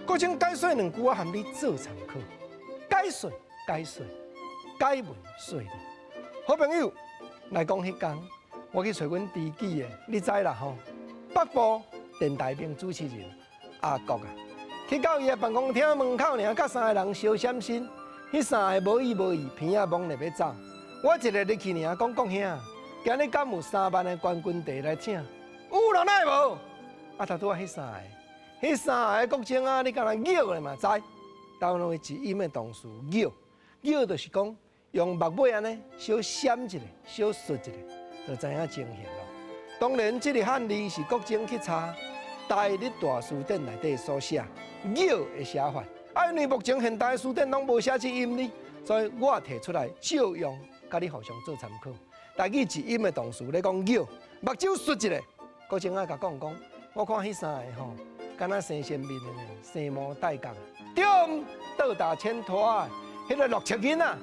國清解說兩句，我含你做參考。解說解說，解文說理。好朋友來講，彼工我去揣阮知己的，你知啦吼？北部電台名主持人阿國啊，去到伊的辦公廳門口爾，佮三个人相閃身，彼三个無意無意，鼻仔摸咧欲走。我一个入去爾，講國兄，今日敢有3萬的冠軍茶來請？有啦，哪會無？啊，頭拄仔彼三个，彼三个國清啊，你敢若蟯咧嘛知？台灣話一音的動詞蟯，蟯就是講用目尾按呢小閃一下，小窣一下，就知影情形咯。當然，這个漢字是國清去查《台日大辭典》內底所寫蟯的寫法。啊，因為目前現代辭典攏無寫這音呢，所以我提出來照用，佮你互相做參考。台語一音的動詞咧講蟯，目睭窣一下，國清愛共講講，我看彼三个吼，敢若生先面的呢，生毛帶角，對毋？倒踏千拖仔，彼个六七囡仔，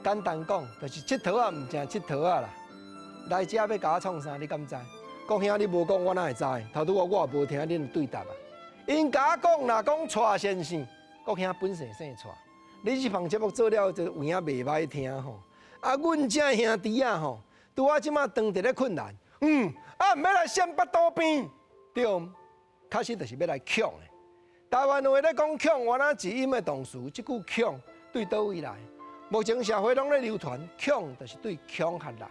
簡單講就是𨑨迌仔，毋成𨑨迌仔啦。來遮欲共我創啥？你敢知？國兄，你無講，我哪會知？頭拄仔我也無聽恁對答啊。𪜶共我講啦，講蔡先生，國兄本姓姓蔡。你這檔節目做了就有影袂歹聽吼。啊，阮遮兄弟仔吼，拄仔這馬當佇咧困難，啊，毋欲來閃腹肚邊，對毋？確實就是欲來強的。台灣話咧講強，原來一音的動詞，這句強對佗位來？目前社會攏咧流傳強，就是對恐嚇來。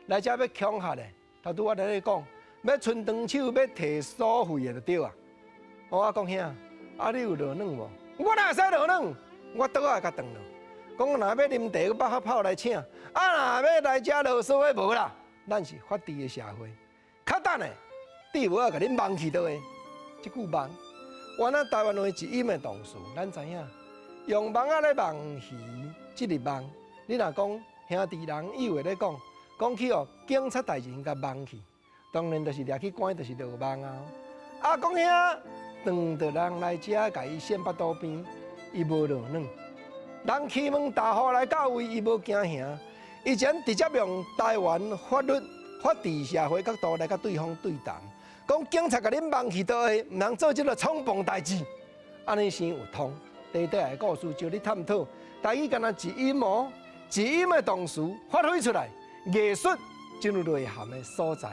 來遮欲恐嚇的，頭拄我咧講，欲伸長手欲提所費的就對啊。我講兄，啊你有落軟無？我哪會使落軟？我桌仔共斷落。講若欲啉茶，閣泡泡來請；啊，若欲來遮囉嗦的無啦。咱是法治的社會，較等下，鐵帽仔共恁網去倒的。這句網，原來台灣話一音的動詞，咱知影用網仔咧網魚，這个網，你若講兄弟人有話咧講，講去予警察大人共網去，當然就是掠去關，就是落網啊。啊，講遐當著人來遮共伊扇腹肚邊，伊無落軟。人欺門踏戶來到位，伊無驚嚇。以前直接用台灣法律、法治社會角度來共對方對談，講警察共恁網去倒去，毋通做這个衝動代誌，按呢先有通。短短的故事，招你探討。台語敢若一音哦，一音的動詞發揮出來，藝術進入內涵的所在。